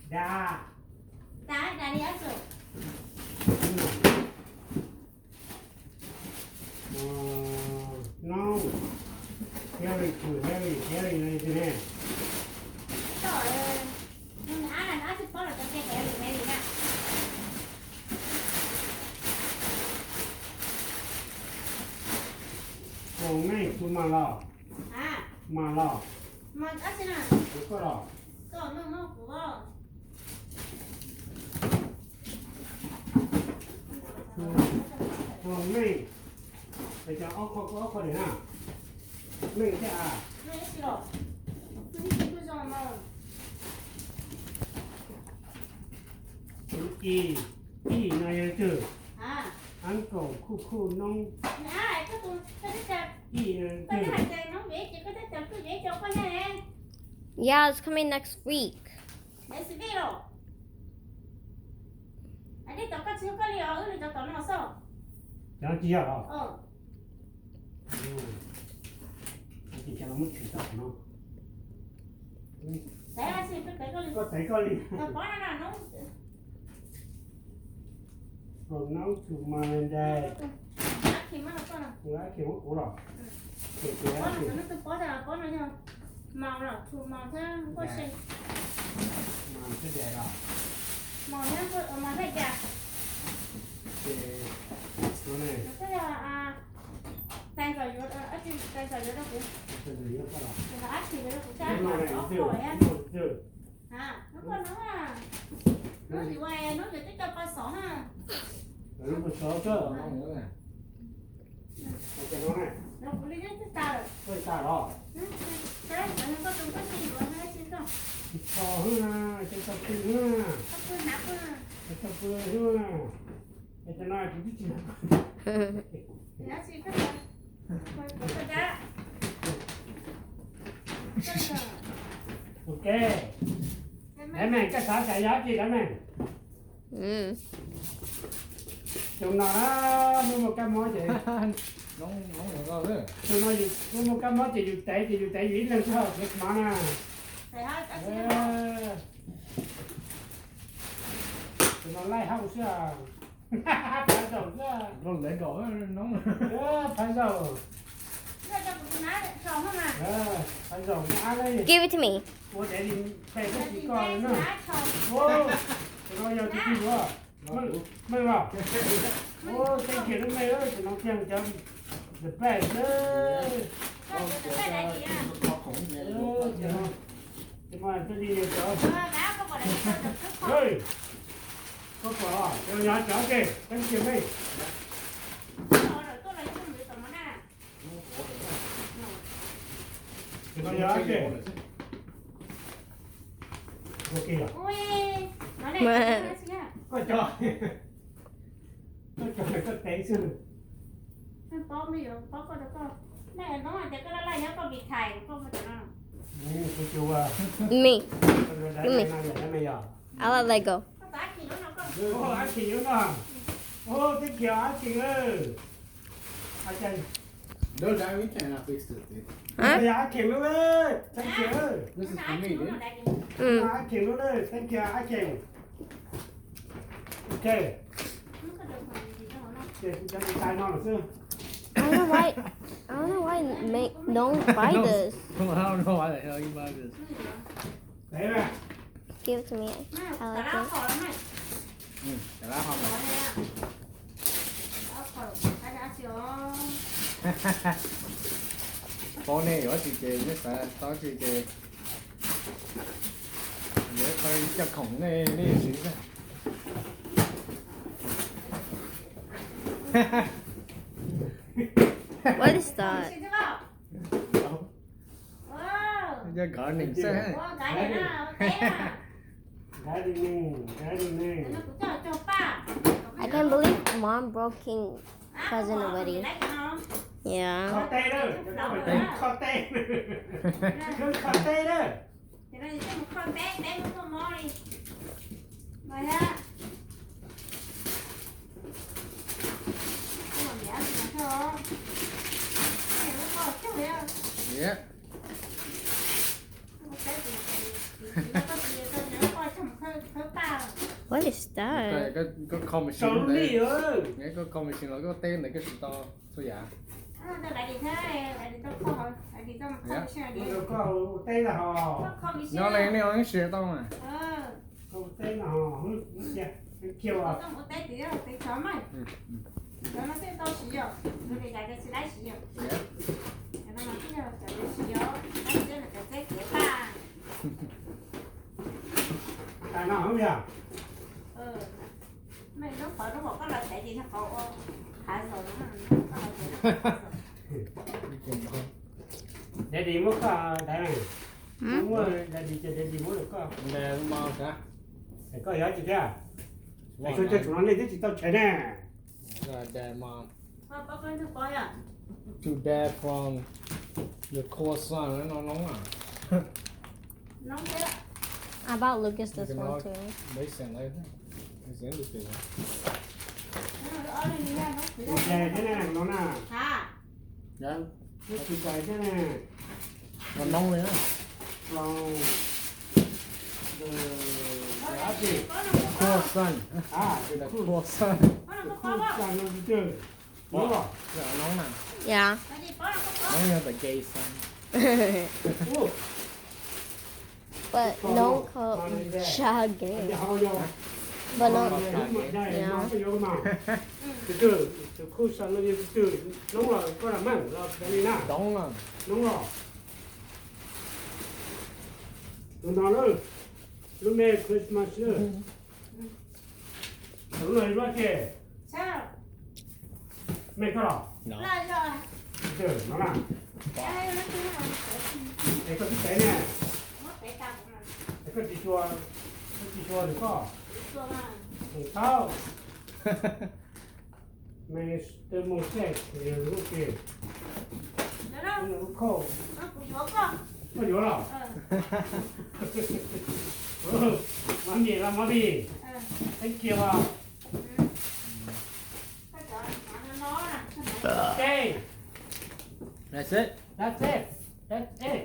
Da. Da, da li ab su. No, heavy to heavy, heavy no yog twg ne? Txoj, nws ab na, nws ab tsis paub los cov tias heavy, heavy na. Tus neeg tus mas los, mas los, tus koj los. Tus neeg, es cov ob qho, ob qho diam na, neeg thiab a. Tus i, i no yog twg? Uncle Khuj Khuj Noob. I no yog twg? Yeah, it's coming next week. Cov tsis yog los? Ces cov no muab tshwm tau no. Koj tev koj li. From now to Monday. Ab Khees muab kuv los. Ces ces Mos thiab Dad los? Mos thiab, Mos thiab Dad. Ces no ne, Tais Ntxawm yuav, Tais Ntxawm yuav rau kuv. Tais Ntxawm yuav koj los? Ab Khees yuav rau kuv, Tais Ntxawm ob qho. Hnub koj hnub, hnub yuav, hnub yuav twb coj poj xov na. Poj xov koj. Kuv li twb tas lawm. Koj tas los? Koj tus koj tsis yuav, tsis tau. Tsis tau hwb na, tsis tau pw hwb na. Tsis tau pw hwb na. Es cov no kuv twb tsis hnav. Ok. Dav Meej, koj xav xav yog dab tsi Dav Meej? Tus no muaj muaj kab mob ces, tus no yus muaj muaj kab mob ces yus tev ces yus tev yus ib leeg xwb, hauv kev hmov na. Tus no laij hauj xwb. Phav zaum xwb. Phav zaum. Phav zaum, ab, Give it to me. Ua dev li pes koj tsis koj na. Tus no yog tus twg yuav? Meej los? Thank you Meej, tus no tiag cov the best. Tus no, tus no thiaj li cov, koj pom, tus no yog cov, thank you Meej. Tus no yog dab tsi? Koj cov, koj cov koj tev xwb. Me, I like Lego. Ab Khees yuav no. Thank you Ab Khees. No, Dad, we cannot fix this, dude. Huh? Ab Khees lub, thank you. This is for me, dude. Mm. Ab Khees lub, thank you Ab Khees. Ok. Ces kuv cov tais no lawm xwb. I don't know why, I don't know why make, don't buy this. No, I don't know why the hell you buy this. Give it to me. I like it. Cov lab ho. Paub nej yuav tsis ces nej xav tau tsis ces yuav tau ib co khoom nej, nej yuav siv xwb. What is that? Cov gardening xwb. Gardening, gardening. I can't believe Mom broke King's cousin already. Yeah. Kho teb na, kho teb. Kho teb na. Yeah. What is that? Koj kho machine los koj teb ntawd koj tsis tau txhua yam. Nyob li nej ho siv tau mas. Daddy muab koj ntaiv na. Muab daddy ces daddy muab rau koj. Koj yuav tsis thiab? Koj cov tsum no nej twb tsis tau tshev ne. To dad from your cool son no no. How about Lucas this one too? They send later. It's interesting. Tus cais thiab ne no na. Tus cais thiab ne. Noo noo li na. From the, the cool son. The cool son. The cool son no tus twg? Noo na. Yeah. Noo yog the gay son. But noo called Sha gay. But noo, yeah. Tus twg? Tus cool son no yog tus twg? Noo los koj los meej los li na. Noo los. Tus no lub, lub me Christmas lub. Tus no lub ces me koj los. No na. Es koj twb tev ne. Es koj tsis xyuas, koj tsis xyuas rau koj. Tau. Me, tw moo sej lub ke, lub khauj. Koj yuav los? Mami los mami, thank you. Okay. That's it. That's it. That's it.